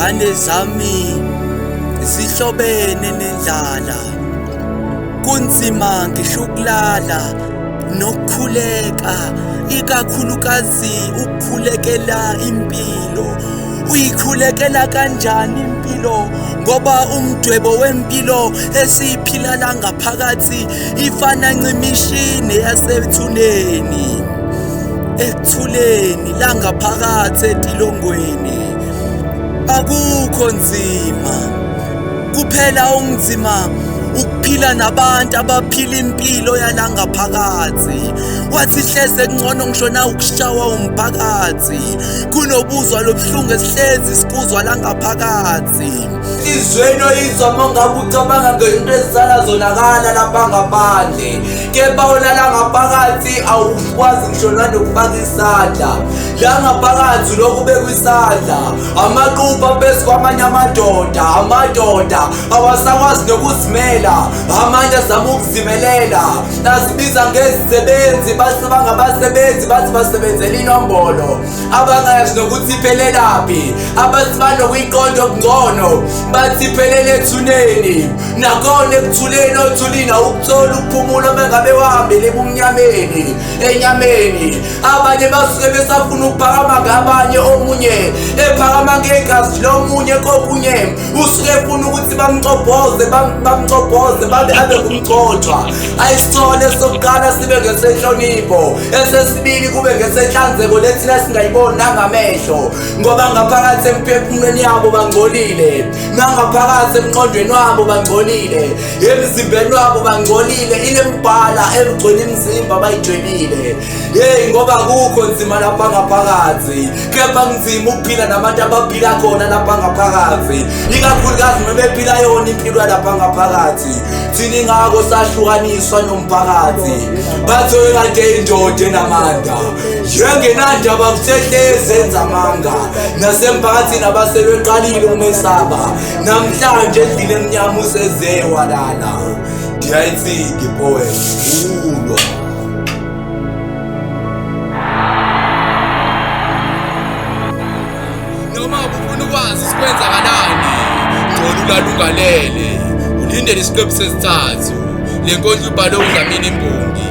Ingane zami zihlobene nendlala, kunzima ngisho ukulala nokukhuleka, ikakhulukazi ukukhulekela impilo. Uyikhulekela kanjani impilo? Ngoba umdwebo wempilo esiyiphila la ngaphakathi ifana ncimishi neyasethuneni. Ekuthuleni la ngaphakathi etilongweni akukho nzima, kuphela okunzima ukuphila nabantu abaphila impilo yala ngaphakathi. Wathi hleze kungcono ngisho na ukushawa umphakathi kunobuzwa lobuhlungu esihlezi sikuzwa la ngaphakathi. Izweni oyizwa uma ngabe ucabanga ngento ezisala zonakala lapha ngaphandle, kepha olala ngaphakathi awukwazi ngisho nanokufaka isandla la ngaphakathi. Lokhu ubekwa isandla amaqupha phezu kwamanye amadoda, amadoda awasakwazi nokuzimela, amanye azama ukuzimelela, azibiza ngezisebenzi, bathi bangabasebenzi, bathi basebenzela inombolo abangayazi nokuthi iphelelaphi, abathi banokuyiqonda okungcono, bathi iphelele ethuneni. Nakhona ekuthuleni othulini awukuthola ukuphumula uma ngabe wahambele ebumnyameni enyameni. Abanye basuke besafuna ukuphakama ngabanye, omunye ephakama ngegazi lomunye, kokunye usuke efuna ukuthi bamcobhoze, bamcobhoze babe abe ngumcothwa. Ayisithole sokuqala sibe ngesenhlonipho, esesibili kube ngesenhlanzeko lethina singayiboni nangamehlo, ngoba ngaphakathi emphefumulweni yabo bangcolile, nangaphakathi emqondweni wabo bangcolile, emzimbeni wabo bangcolile, ilembhala egcwele imizimba bayidwebile. Hey, ngoba kukho nzima lapha ngaphakathi, kepha kunzima ukuphila nabantu abaphila khona lapha ngaphakathi, ikakhulukazi uma bephila yona impilo yalapha ngaphakathi. Thina ingakho sahlukaniswa nomphakathi. Bathi kade indoda enamandla njengenandaba kusehlezi enza amanga, nasemphakathini abasebeqalile ukumesaba. Namhlanje endlini emnyama useze walala. Ndiyayitsiki poet ulwa. Noma ufuna ukwazi sikwenzakalani, ngcono ulale ungalele, ulindele isiqephu sesithathu. Le nkondlo ibhalwe uDlamini Imbongi.